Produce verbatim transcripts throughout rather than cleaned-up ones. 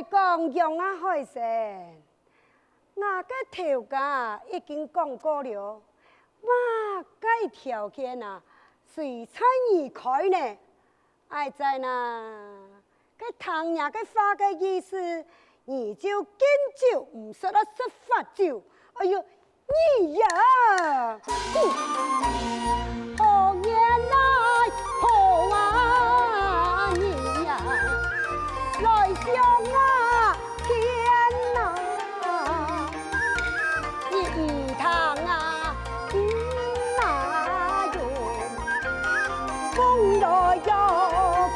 講仰啊，海生，𠊎个頭家已經講過了，麼个條件啊，隨在你開呢。 哀哉哪，該聽若个話个意思，你就敬酒毋食啊食罰酒。哎喲，你呀！嗯，好年來，好啊年呀，來相啊！ 天哪，你毋聽啊，嗯哪喲，風來喲，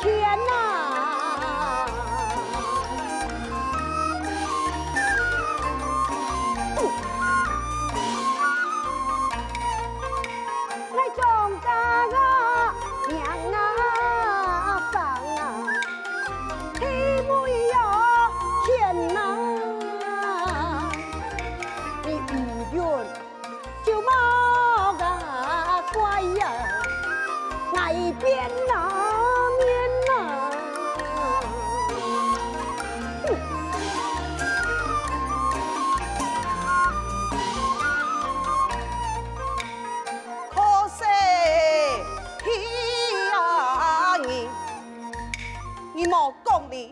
天哪！來，莊家啊，娘啊，房啊， 地位喲，天哪！你毋允就莫啊怪呀，挨邊啊面啊！哼！ 可惜，嘿呀你，你莫講哩，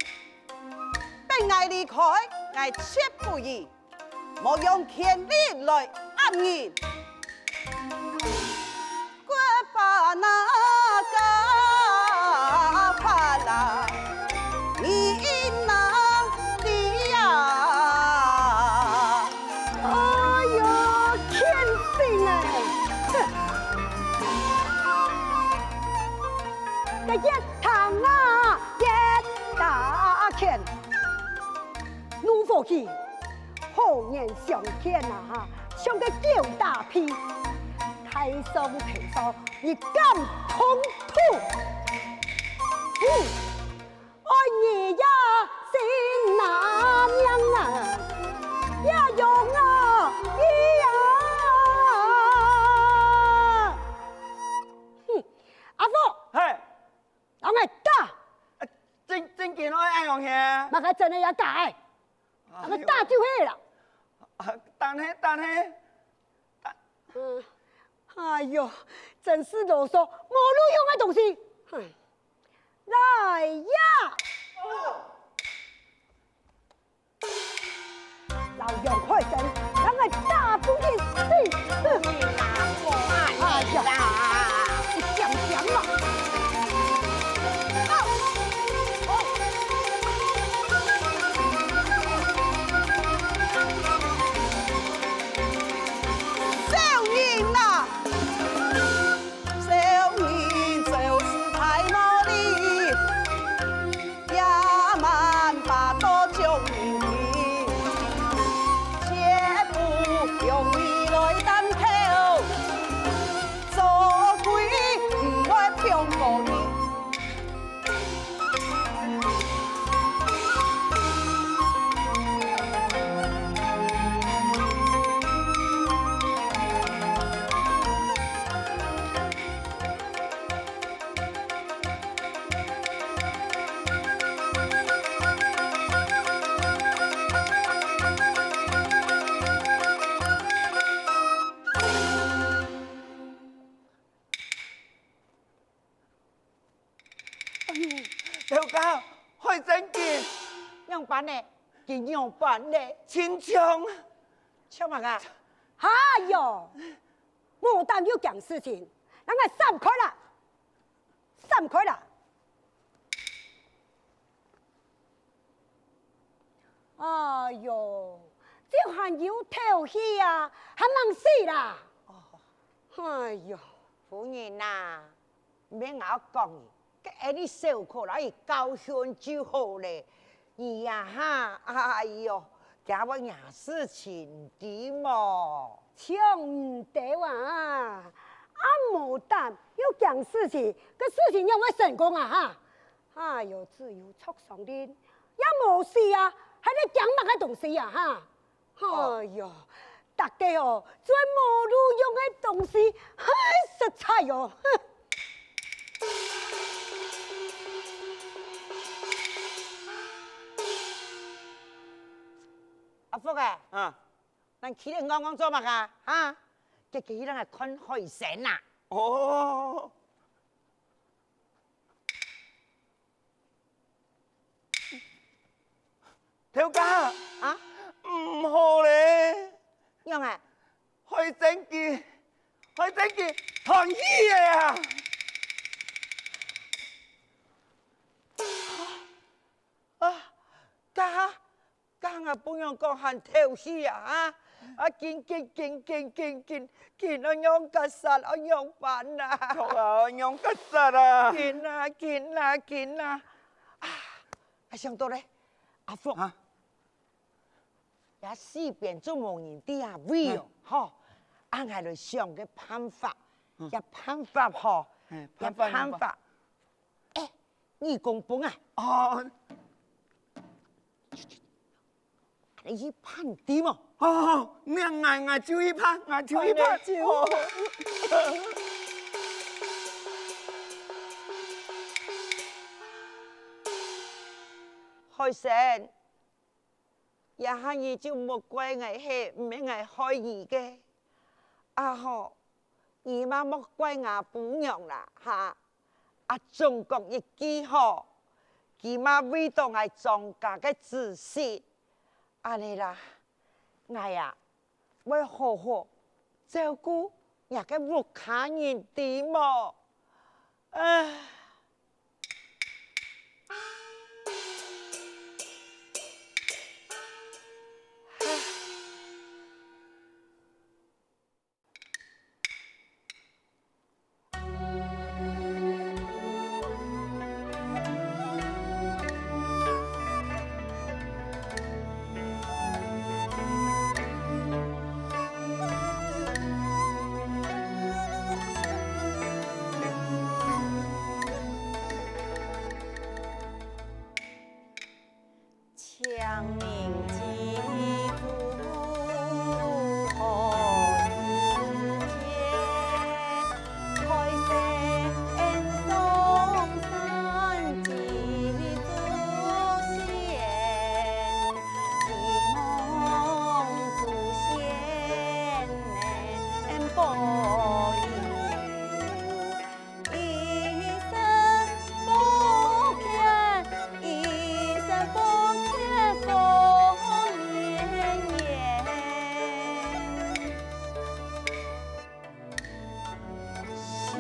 分𠊎離開，𠊎絕不依，莫用權力來壓人。 哎喲，欠性欸！哼！該越聽啊，越打拳。 怒火起，火眼相見啊，像个狗打屁，大上大上，你敢動土？嗯，愛你呀，性啊命啊，也用啊，你啊！哼，阿福，嘿， 摎𠊎打！啊，正，正經愛恁樣嘿？麼个真个也假个？哎喲。麼个打就係啦。啊，等下，等下。嗯，哎喲，真係囉嗦，無路用个東西。哼，來呀！ 摎楊海生，摎𠊎打分佢死！哼！哎呀，你講講啊！小人啊！小人就是大魔力。 野蠻霸道將人欺，絕不容易來擔頭，做鬼毋會放過你。哎喲，頭家，海生佢！仰般呢？佢仰般呢？親像。像麼个？哎喲，無膽又驚事情，摎𠊎閃開啦！ 閃開啦！哎喲，就還有透氣啊，還吂死啦！哎喲，夫人啊，毋免𠊎講你，該𠊎俚小可摎你教訓就好咧。 你呀哈，哎喲，驚會惹事情，你知無？像毋著啊！恁無膽又驚事情，該事情仰會成功啊哈？哎喲，只有著傷脣，也無死啊，還在驚麼个東西啊哈？哎喲，大家哦，做無路用个東西，唉，實在哦！哼！福仔，啊，恁企等戇戇做麼个啊？哈？遽遽去讓𠊎看海參啊！哦，頭家，啊？毋好咧！仰啊？海參佢，海參佢斷氣咧啊！啊，家下 家下分人講還頭緒啊，啊！啊，緊緊緊緊緊緊緊，愛仰結煞，愛仰辦啊？著啊，愛仰結煞啊？緊啊緊啊緊啊！啊，啊想到咧，阿福，啊？這四邊就無人知啊位哦，吼，啊，𠊎來想個辦法，這辦法吼，這辦法，欸，耳公分啊！哦， 你去辦知無？好好好，你𠊎𠊎就去辦，𠊎就去辦。海參，這下你就莫怪𠊎係毋係𠊎害你个。啊吼，你嘛莫怪吾餔娘啦，哈！ 啊，總講一句吼，佢嘛為著𠊎莊家个子息。恁呢啦，𠊎啊，會好好照顧若个屋下人，知無？唉。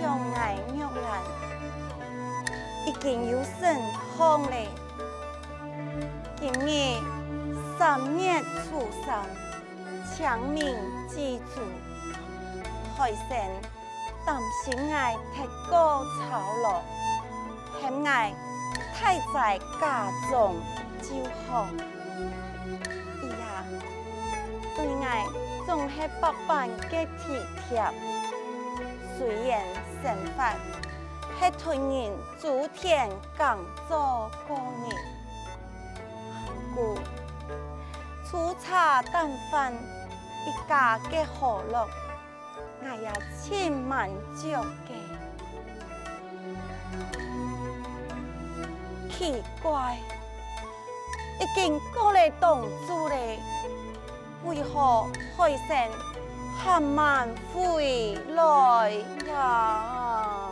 想𠊎玉蘭已經有身項咧，今日三月初三，清明祭祖，海參 擔心𠊎忒過操勞，喊𠊎待在家中就好。佢啊，對𠊎總係百般个體貼，雖然生活係同人租田耕作過日，毋過粗茶淡飯一家个和樂， 𠊎也盡滿足个。奇怪，已經過了當久咧，為何海參還吂回來呀？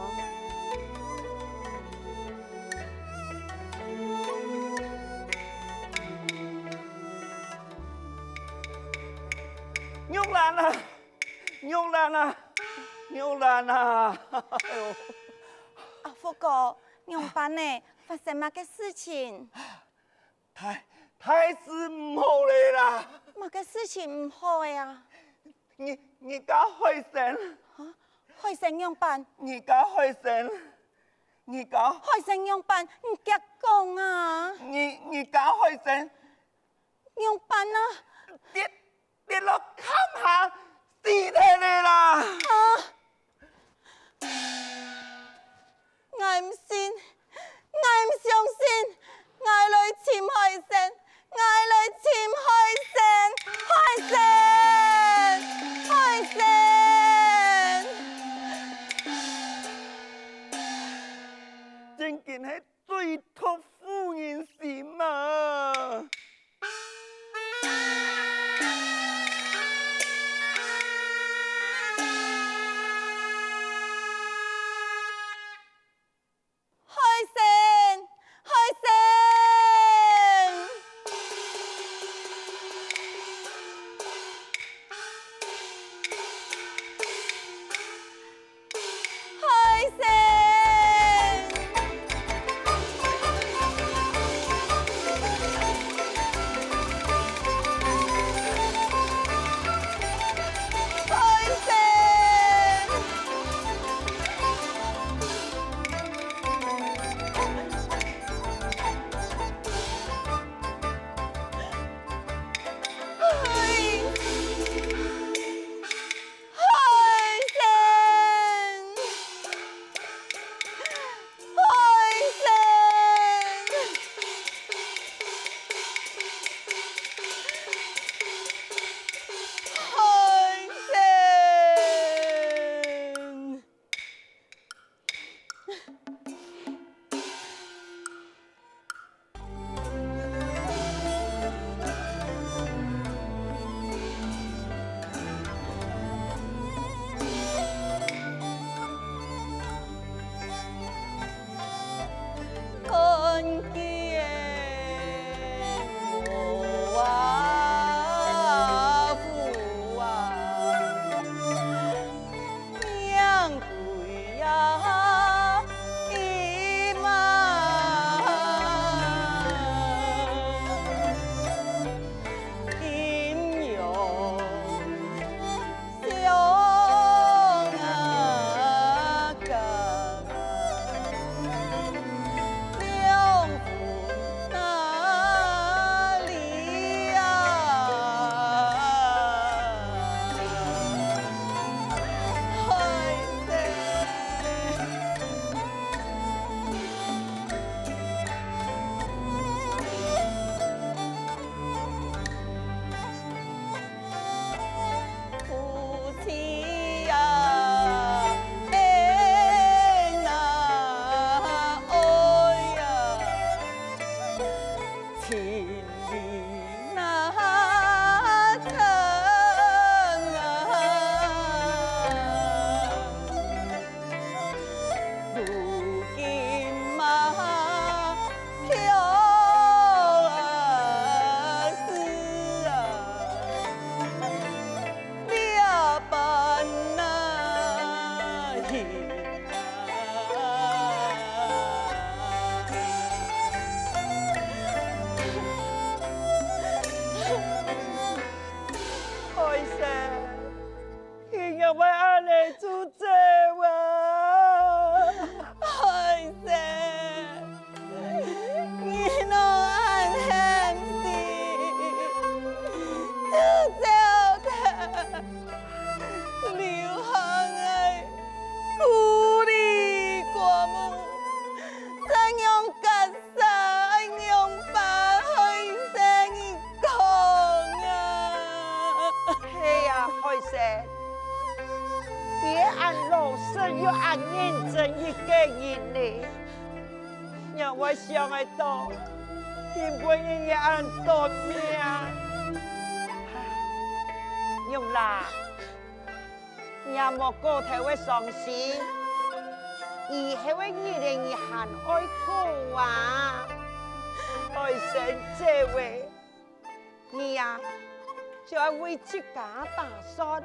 玉蘭啊！ 玉蘭啊，玉蘭啊！哎喲，啊，福哥，仰般呢？發生麼个事情？大大事毋好咧啦！麼个事情毋好个啊？你你家海參，啊，海參仰般？你家海參，你家海參仰般？你遽講啊！你你家海參， 仰般啊？跌跌落崁下，死忒咧啦！啊！𠊎毋信，𠊎毋相信，𠊎來尋海參，𠊎來尋海參，海參，海參！正經係 最毒婦人心啊！海生，佢仰會恁仔就走啊？海生，你哪恁狠心，就走忒，留下𠊎孤兒寡母，恁樣結煞，愛仰般？海生，你講啊！係啊，海生，佢係恁老實又恁認真一個人呢，仰會想會到，今晡日佢恁短命。玉蘭， 你也莫過頭个傷心，以後个日仔你還愛過啊。海生走忒，你啊，就愛為自家打算，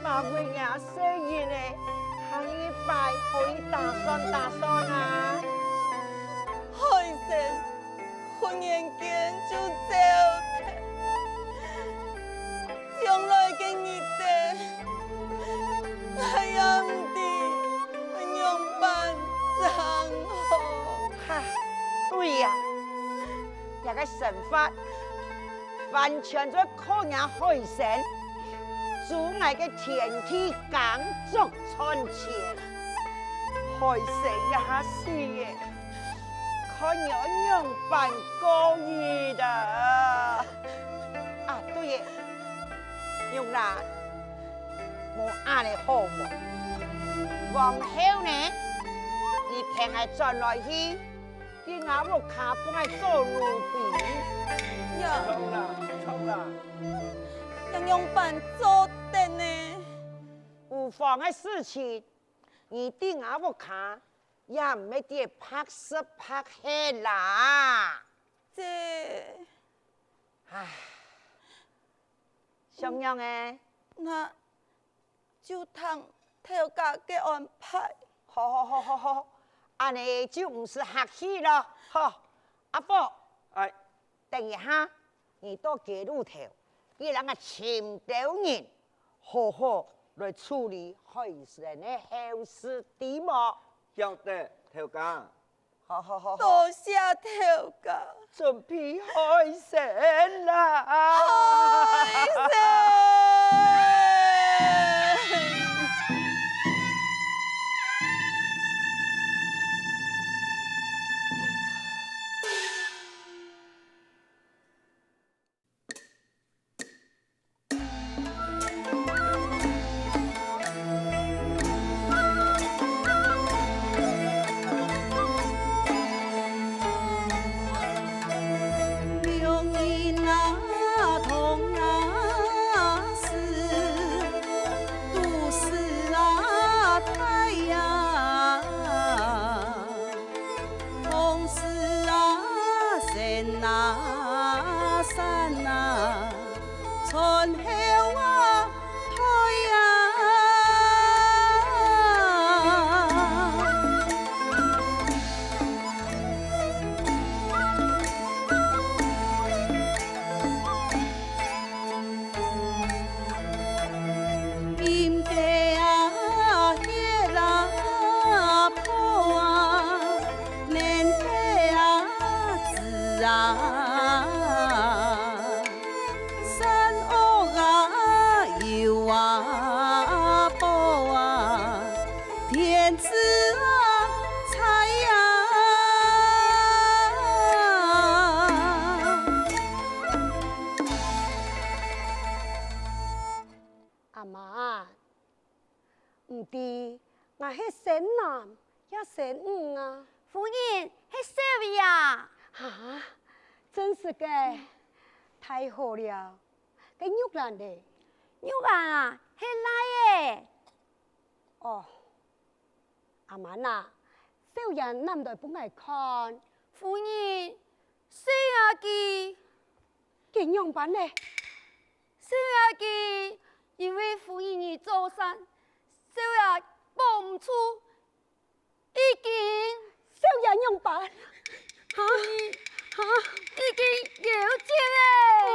嘛為若細人仔，下一擺可以打算打算啊。海生， 忽然間就走忒，將來个日仔，𠊎也毋知愛仰般正好。哈，對啊，這个生活完全就靠若海生，做𠊎个田地耕種賺錢。海生也死了， 看你愛仰般過日啊！啊，對了，玉蘭，無恁仔好無？往後呢，你跈𠊎轉來去，去吾屋下分𠊎做奴婢。呀，著啦，著啦。仰仰般做得呢？有妨个事情， 你在吾屋下也毋係在該白食白喝啦。這，唉，想仰仔？𠊎就聽頭家个安排。好好好好好，恁仔就毋使客氣囉。好，阿福，哎，等一下， 你到街路頭，去摎𠊎尋兜人，好好來處理海生个後事，知無？曉得，頭家。好好好好。多謝頭家。準備海生啦！海生！啊，山啊，村口啊，海啊。金鸡啊，歇啊，婆啊， 面的啊，子啊，山屋啊，油啊，宝啊，田子啊，菜啊。阿媽， 毋知𠊎係生男也生女啊？夫人，係少爺。哈？真實个？太好了！該玉蘭呢？玉蘭啊，係倈仔。哦，阿滿啊，少爺揇來分𠊎看。夫人，少爺佢，佢仰般呢？ 少爺佢因為夫人你做生，少爺保毋住，已經，少爺仰般？哈？哈？已經夭折了。哦，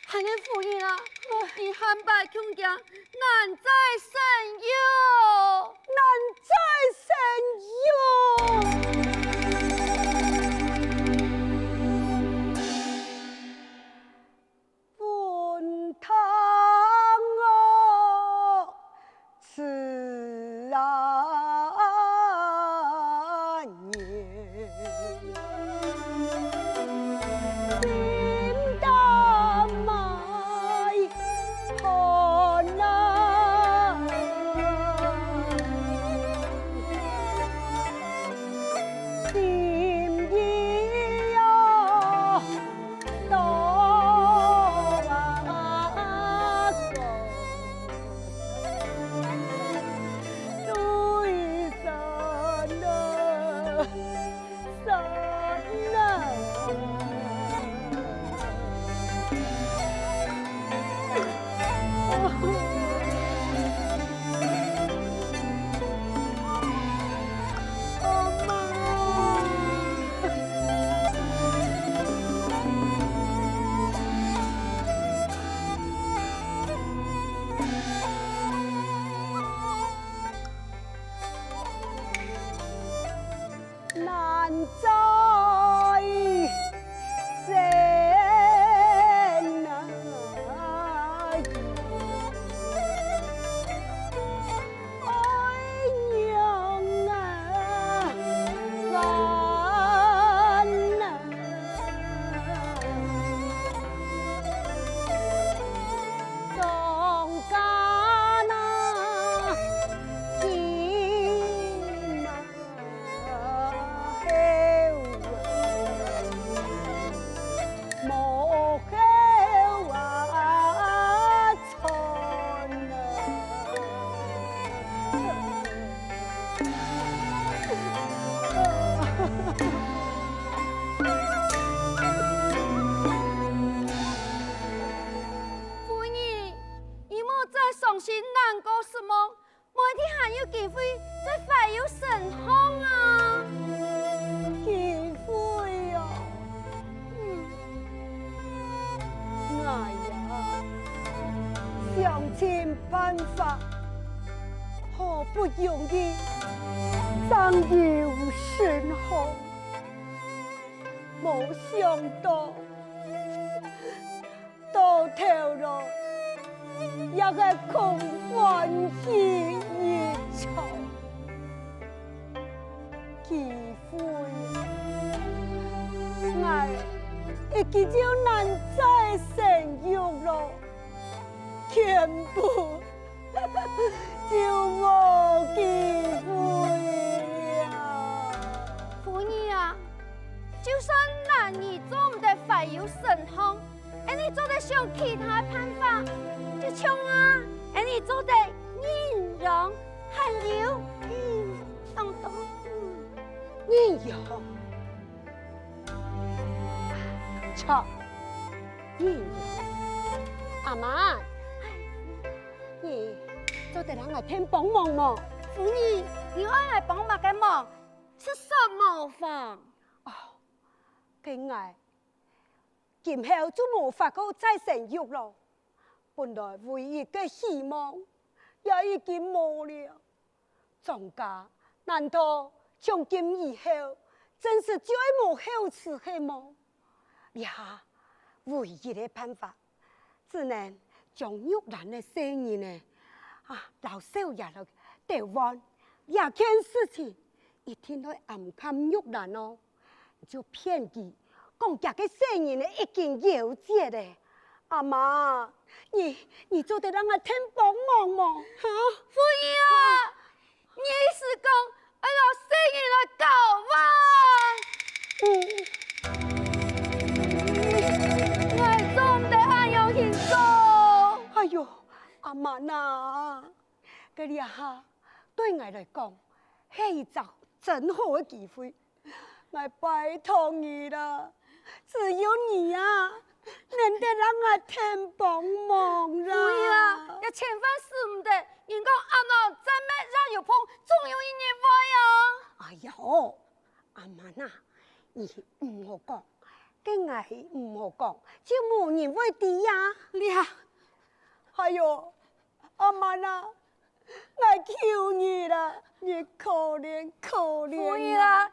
恁呢夫人啊，你下擺恐驚難再生育。難再生育。 分聽我自然言，心淡埋寒啊。 心意啊，多啊个，对山啊，山啊。 难再生啊！哎呀，啊，难啊！庄稼啊，今啊 夫人，你莫再傷心難過，係無？ 每天還有機會再懷有身項啊！機會啊！𠊎啊，想盡辦法，好不容易正有身項，無想到 到頭來，也係空歡喜一場。機會，𠊎一記就難再生育了，全部 就無機會了。夫人啊，就算男女做毋得懷有身項，𫣆俚做得想其他辦法，就像啊，𫣆俚做得忍讓、寒流，嗯，當多，嗯。忍讓？好，你，阿媽，你做得同𠊎添幫忙無？夫人，你愛𠊎幫麼个忙？實在無妨。哦，該𠊎今後就無法度再生育囉。本來唯一个希望也已經無了。 莊家，難道從今以後，真實就愛無後嗣係無？這下唯一个辦法，只能將玉蘭个細人仔啊，摎少爺來調換。這件事情一定愛暗崁玉蘭哦。 就騙佢，講厥个細人仔已經夭折了。阿媽，你，你做得同𠊎添幫忙無？哈？夫人啊，你意思講愛摎細人來交換？嗯。𠊎做毋得恁樣去做。哎喲，阿媽啊， 該這下對𠊎來講，係一隻真好个機會。𠊎拜託你啦，只有你啊，能得同𠊎添幫忙啦。夫人啊，也千萬使毋得，人講鴨卵再搣也有縫，總有一日會啊。哎喲，阿媽啊，你毋好講，該𠊎毋好講，就無人會知啊。這，哎喲，阿媽啊， 𠊎求你啦，你可憐可憐啊！夫人啊，